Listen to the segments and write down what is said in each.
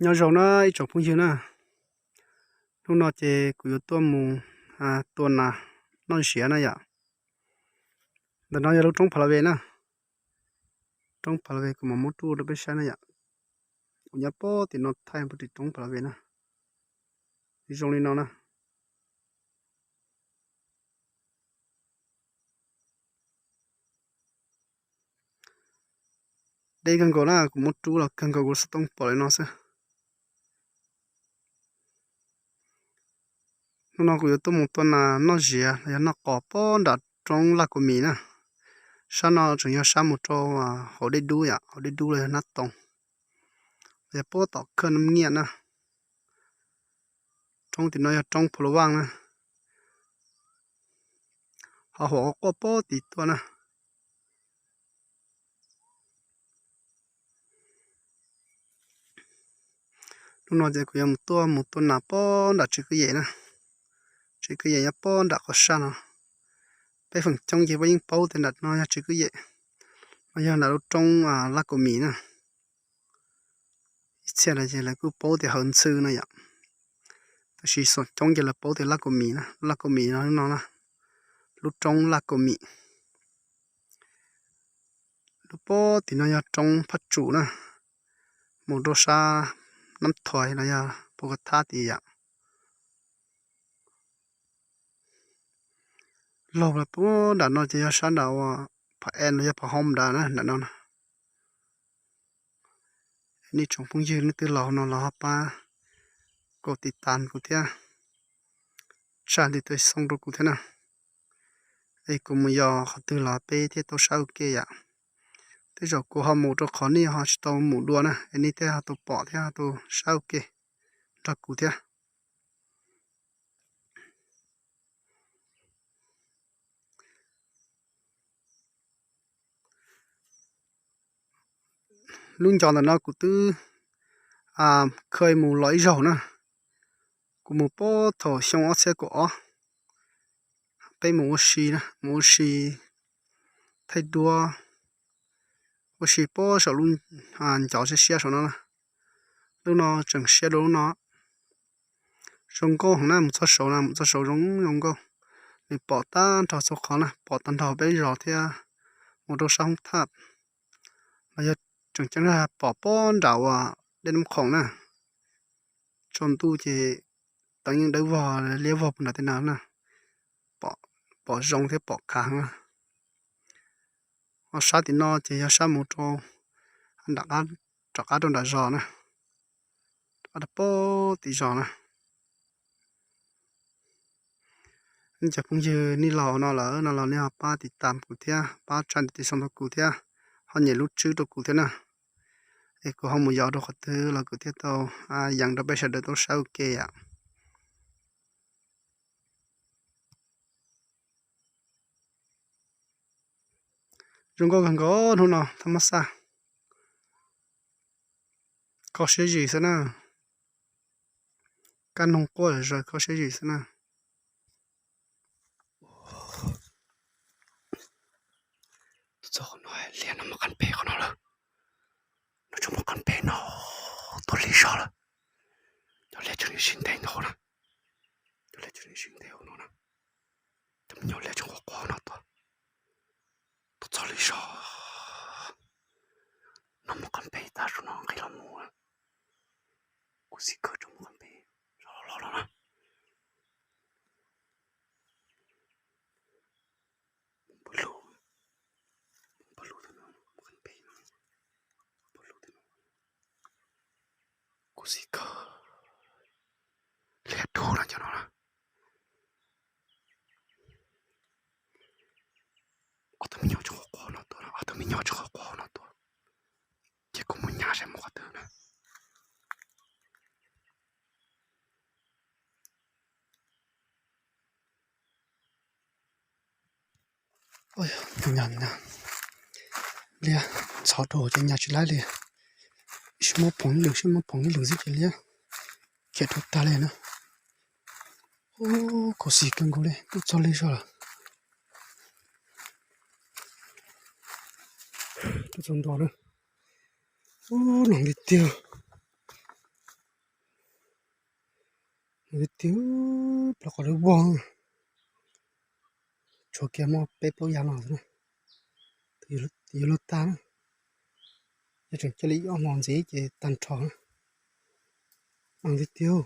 Nyob zoo na ib tsoom phooj ywg na, hnub no ces kuv yuav tuaj mus tua nas noj ziav na yom. Ntawm no yog lub roob Pha La Ve na, roob Pha La Ve kuv mam muab rub rau peb saib na yom. Kuv nyob pem tim no thaij pem tim roob Pha La Ve na, zoo li no na. Deb kawg nkaus na, kuv muab rub los kawg nkaus kuv xov tooj pom li no xwb. Hnub no kuv yuav tuaj mus tua nas noj ziav los yog noj qos pem nram roob Laj Kua Mis na. Sab no tseem yog sab mus rau hauv dej dub yom, hauv dej dub los yog Nab Toos, los yog pem tom khawj Nab Nyiaj na. Roob tim no yog roob Phu La Vaj na, ho huam quaj pem tid tuaj na. Hnub no ces kuv yuav mus tuaj mus tua nas pem nram tsev kwj yem na. Tsev kwj yem nyob pem nram qhov sab no. Peb feem coob ces peb yeej paub tias nram no yog tsev kwj yem, no yog nram lub roob Laj Kua Mis na. Ib txhia lawv ces lawv kuj paub tias Hawv Ntxhw no yom, tab sis feem coob ces lawv paub tias Laj Kua Mis na. Laj Kua Mis no, lub no na, lub roob Laj Kua Mis. Lub pem tim no yog roob Phaj Tsum na, mus rau sab Nab Thuais los yog Phu Ka Thab tid yom. Laug pem nram no ces yog sab nram uas Pha En los yog Pha Hom nrad na, nram no na. Nej tsoom phooj ywg leej twg los no los ho pab kaum tiv tas kuv thiab, tsa ntiv tes xoo rau kuv thiab na. Es kuv mus yos qhov twg los peb thiaj tau saib ua ke yom. Tej zaum kuv ho mus rau qhov nej ho tsis tau mus dua na, es nej thiaj ho tau pom thiab ho tau saib ua ke nrog kuv thiab. Lub ncov ntawm no kuv twb kha mus los ib zaug na. Kuv mus pem thaum xyoo ob txhiab kaum ob, peb mus ua si na, mus ua si thaij duab, ua si pem saum lub ncov siab siab saum no na. Lub no tseem siab dua lub no. Zoo nkauj heev na, mus txog saud na, mus txog saud zoo zoo nkauj. Nws pom tag nrho txhua qhov na, pom tag nrho peb zos thiab mus rau sab Hoob Thaj. Los yog tseem ceeb pom pem nram uas dej Nab Khoom na. Tsaus ntuj ces teev yeej dawb vog liab vog puag nram tej no na. Pom zoo thiab pom khav heev na. Ho sab tim no ces yog sab mus rau, rov qab rau nram zos na, rov qab rau pem tim zos na. Nej cov phooj ywg nej los no lawm no los nej ho pab tiv tas kuv thiab, pab tsa ntiv tes xoo rau kuv thiab, ho nyem lub tswb rau kuv thiab na. Es kuv ho mus yos rau qhov twg los kuv thiaj tau yees rau peb sawv daws tau saib ua ke yom. Zoo nkauj kawg nkaus hnub no thaj mab xaj. Kho siab zis xwb na. Kab noog quaj zaws kho siab zis xwb na. Txog qhov no liab no muaj qab pem qhov no lawm. No tseem muaj qab pem no, tuaj lig zog lawm. Cov liab tseem sib ntev ntau na. Cov liab tseem sib ntev hauv no na. Cov me nyuam liab tseem quaj quaj no tuaj. Tuaj txog lig zog. No muaj qab pem tag, zaum no nqis los mus. Kuv xim kawg tseem muaj qab pem zog los los no na. Pawg lug, pawg lug, pawg lug, kuv xim kawg. Liab dub no cov no na. Ob tug me nyuam tseem quaj quaj no tuaj, ob tug me nyuam tseem quaj quaj no tuaj. Ces kuv mus nyas saib mus qhov twg na. Liab ntxhov rau ces nyas tsis laib li. Sib muab phoom ib lwm, sib muab phoom ib lwm xwb ces liab khiav rau tag li na. Ub, khuv xim kawg nkaus li, tuaj txog lig zog lawm. Tuaj txog ntua na. Ub, no tiag tiag. Tiag, plaub qhov dub vog, tshuav kiag muaj peb plaub yav no xwb na, yuav luag tag na. Yog tseem cia li ib ob hmo ntxiv ces tag nrho na. Tiag tiag,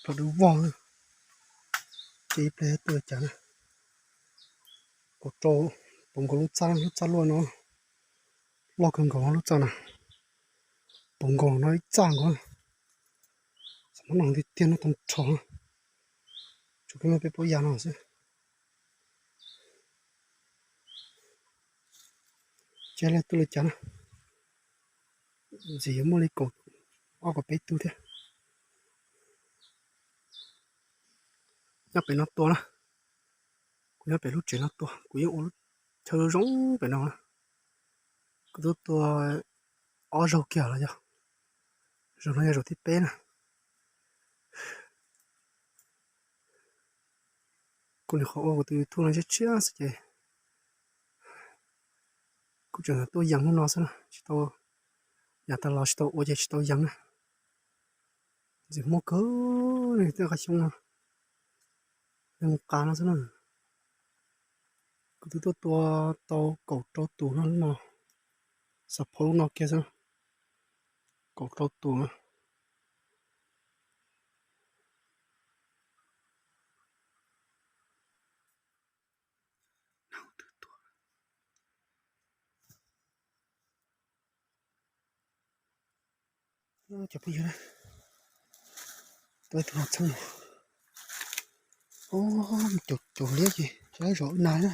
plaub dub vog, ces ib pliag tuaj li cas na. Kaum rau, puv nkaus lub txaj, lub txaj luaj no, loj kawg nkaus lub txaj na. Puv nkaus no ib txaj nkaus, xav muab no tiag tiag no tag nrho, tshuav kiag muaj peb plaub yav no xwb. Ces li tuaj li cas na, ntxim yuav muaj li kaum, ob kaum peb tug thiab. Nyob pem no tua na, kuv nyob pem lub tsev no tua, kuv yeej ua lub chaw zoo zoo pem no na. Kuv twb tua ob zaug kiag los yog, zaum no yog zaum thib peb na. Kuv nyuam qhuav ua kuv tus YouTube no tshiab tshiab xwb ces kuv tseem tuaj yees hnub no xwb na, tsis tau, yav tas los tsis tau ua ces tsis tau yees na. Ntxim muaj kawg li tej qab xyoob no, mus qas no xwb na. Kuv twb tuaj tua tau kaum rau tus no, lub no, xav pho lub no kiag xwb, kaum rau tus na. Cov phooj ywg, tua tus no txheej, caum liab ces tsis laib zov wb nag na.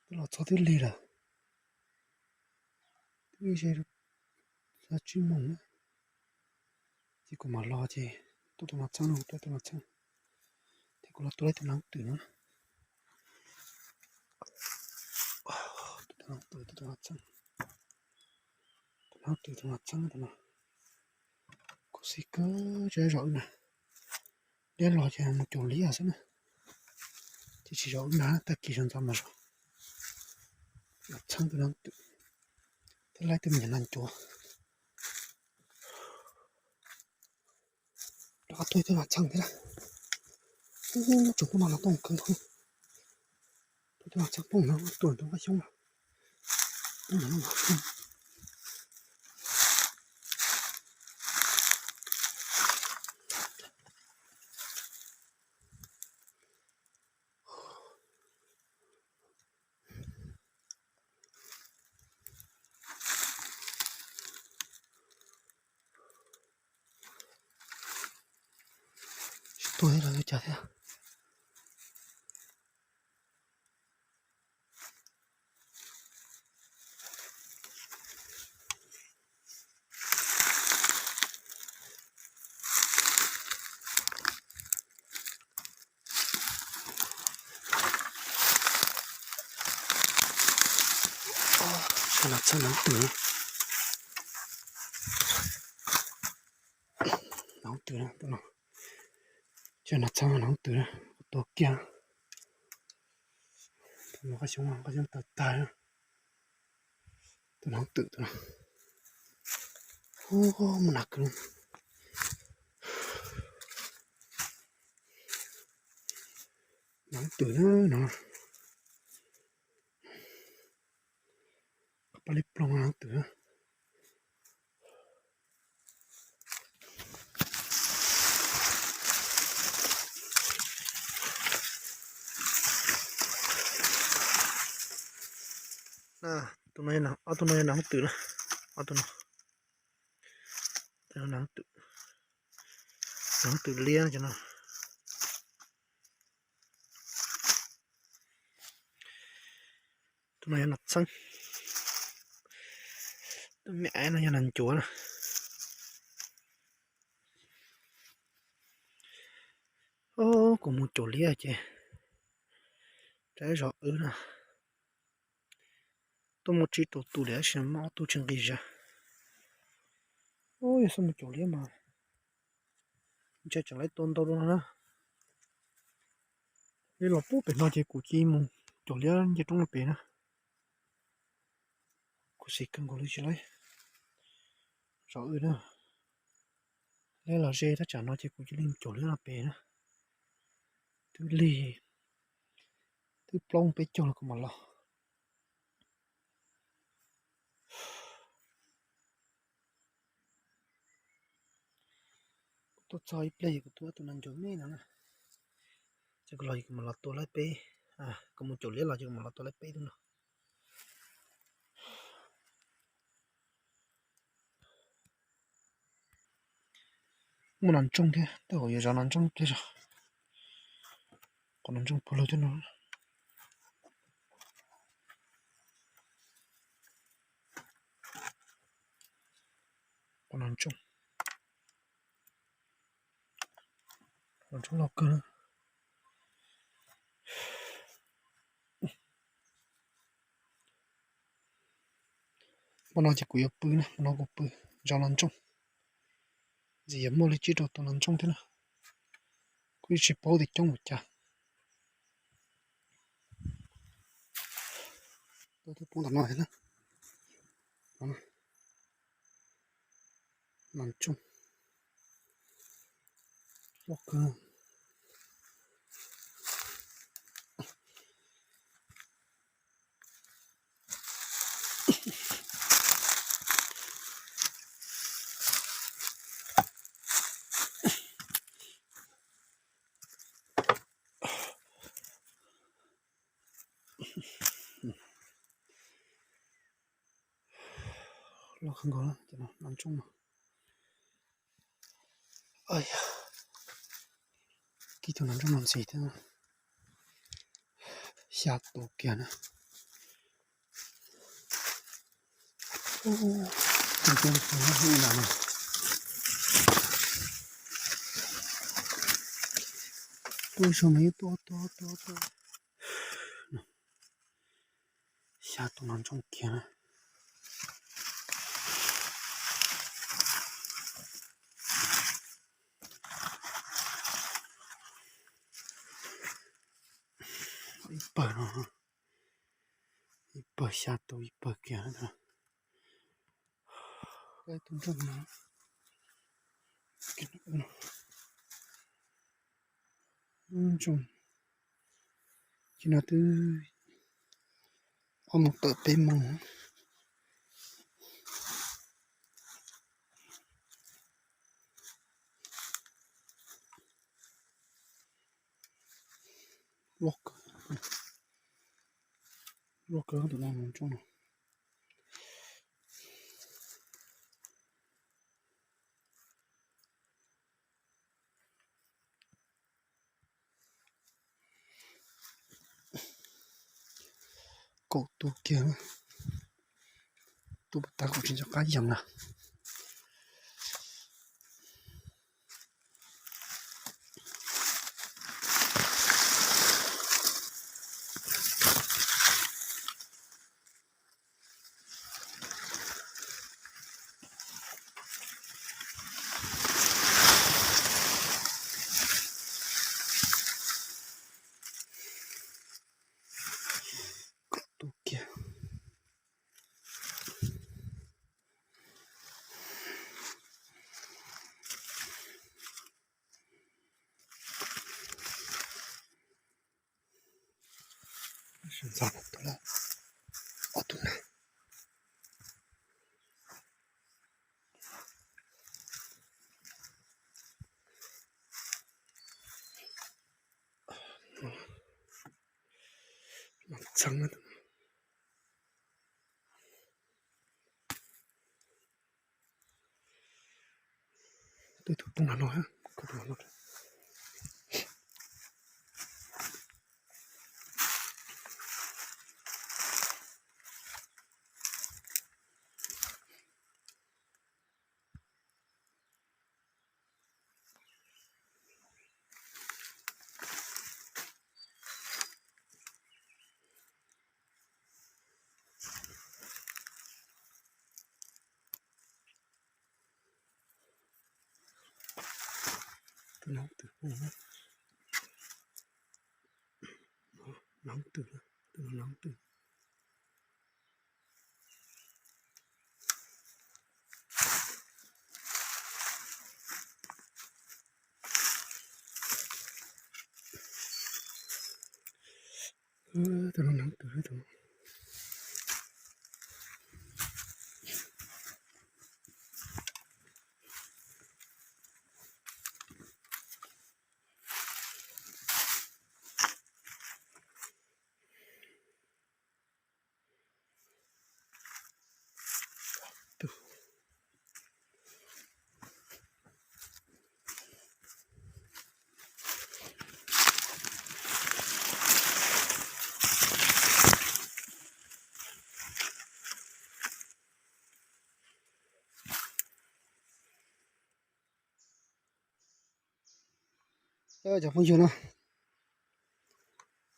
Twb los txog twb lig lawm, twb ze xya tsib moos na, ces kuv mam los ces tua tus no txheej, tua tus no txheej, ces kuv los tua tus noob twm no. Tus noob twm, tus no txheej, tus noob twm tus no txheej, tus no khuv xim kawg, tsis laib zov wb na. Liab los ces mus caum liab xwb na, ces tsis zov wb na, tag kis sawv ntxov mas zov. Txheej tus noob twm, thiab laib tej me nyuam nas ncuav. Rov qab tua ib tug nas txheej thiab na. Ub, tseem poob no los tooj kawg nkaus. Tua ib tug nas txheej poob no tuaj ntawm qab xyoob no. Tsis tuag thiab los ua cas thiab. Xyov nas txheej nas twm, nas twm, xyov nas txheej nas twm, tua kiag. Tus no qab xyoob, qab xyoob tawg tag. Tus noob twm tus no, ub, muaj nas kawg. Noob twm na no, qab pab li ploog noob twm na. Tus no, ob tug no yog noob twm na, ob tug no, noob twm, noob twm liab no. Tus no yog nas txheej, tus me aiv no yog nas ncuav na. Kuv mus caum liab ces rov zov wb na. Tuaj muaj tsib rau tus lawm tab sis muaj ob tug tsis nqis zog. Ub, yog xub mus caum liab mas ntshe tseem laib tua ntau dua no na. Li los pub pem no ces kuv cia mus caum liab nce roob no pem na. Khuv xim kawg nkaus li tsis laib zov wb na. Liab los ze, tab tsam no ces kuv cia li mus caum liab los pem na. Twb lig, twb plaub peb caug los kuv mam los. Kuv tuaj txog ib pliag kuv tua tus nas ncuav me no na. Ces kuv los, kuv mam los tua laib peb. Kuv mus caum liab los ces kuv mam los tua laib peb tus no. Muaj nas ntsooj thiab, tej zaum yuav zov nas ntsooj ib pliag zog. Qhov nas ntsooj puag lug thiab no. Qhov nas ntsooj, qhov nas ntsooj loj kawg. Hmo no ces kuv yuav pw na, hmo no kuv pw zov nas ntsooj. Ntxim yog muaj li tsib rau tus nas ntsooj thiab na. Kuj tsis paub tias coob npaum cas. Tuaj poob ntawm no thiab na. Nas ntsooj loj kawg. Loj kawg nkaus na, cov nas ntsooj no. Kib tus nas ntsooj no ntxiv thiab, xya tus kiag na. Tus tus tus no, tuaj zoo no, tuaj tuaj tuaj tuaj. Xya tus nas ntsooj kiag na. Ib pawg no, ib pawg xya tus ib pawg kiag na. Tus ntsooj no, ntsooj, ces no twb ob moos tawm peb moos. Loj kawg, loj kawg tus no ntsooj no. Kaum tus kiag, tus puas tag kuv tsis nco qab yees na. Kaum tus kiag. Ntxov tus lawm, ob tug na. Txheeb na. Tej tus poob nram no, tus no. Tus no twg poob? Tus no twg? Tus no twg? Tus no nag twm tus no. Cov phooj ywg na,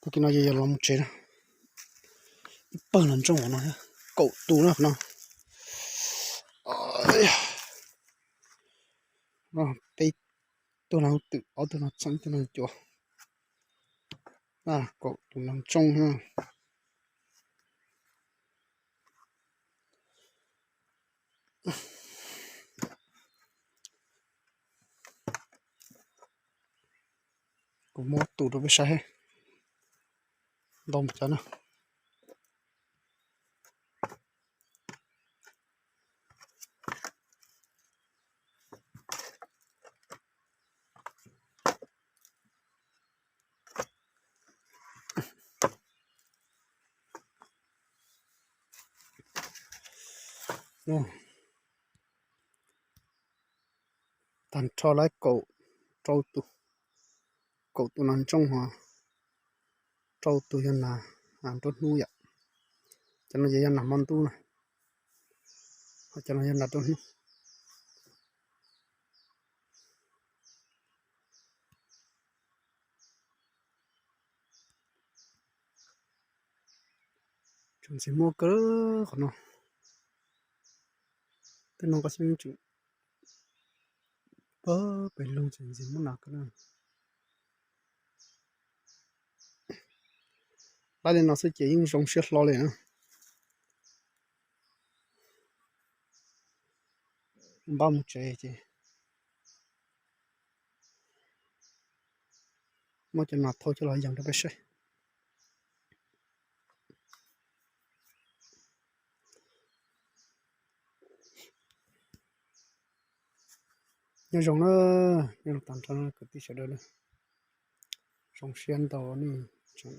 tag kis no yog los mus tsev na. Ib pawg nag ntsooj no, kaum tus na no. Peb tug nag twm, ob tug nag txeeb, ib tug nag cua. Kaum tus nag ntsooj na. Kuv muab tus rau peb saib, ntau cov na. Tag nrho lawm kaum rau tus, kaum tus nag ntsooj ho rau tus yog nag nruab hnub yom. Cov no ces yog nag hmo ntuj na, ho cov no yog nag nruab hnub. Tseem ntxim muaj kawg qhov no. Tej no koj xyov tseem pab pem loog tseem ntxim muaj nas kawg na. Pab li no xwb ces yeej zoo siab hlo li na. Npaj mus tsev ces muab cov nas thau coj los yees rau peb saib. Nyob zoo na, nyob zoo tag nrho kwv tij sawv daws na. Zoo siab ntau nej tseem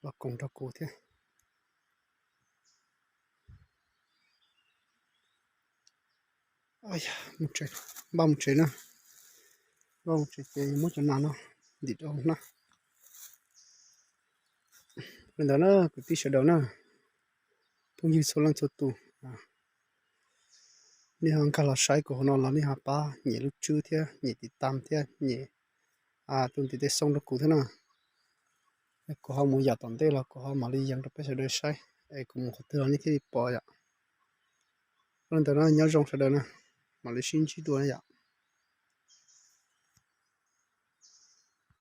los koom nrog kuv thiab. Npaj mus tsev na, npaj mus tsev ces muab cov nas no ntim rau hauv hnab. Li ntawd na kwv tij sawv daws na, phooj ywg txhua leej txhua tus, nej ho nkag los saib kuv hauv no los nej ho pab nyem lub tswb thiab nyem tiv tam thiab nyem tus ntiv tes xoo rau kuv thiab na. Kuv ho mus yam tom ntej los kuv ho mam li yees rau peb sawv daws saib es kuv mus qhov twg los nej thiaj li pom yom. Li ntawd na nyob zoo sawv daws na, mam li sib ntsib dua yom.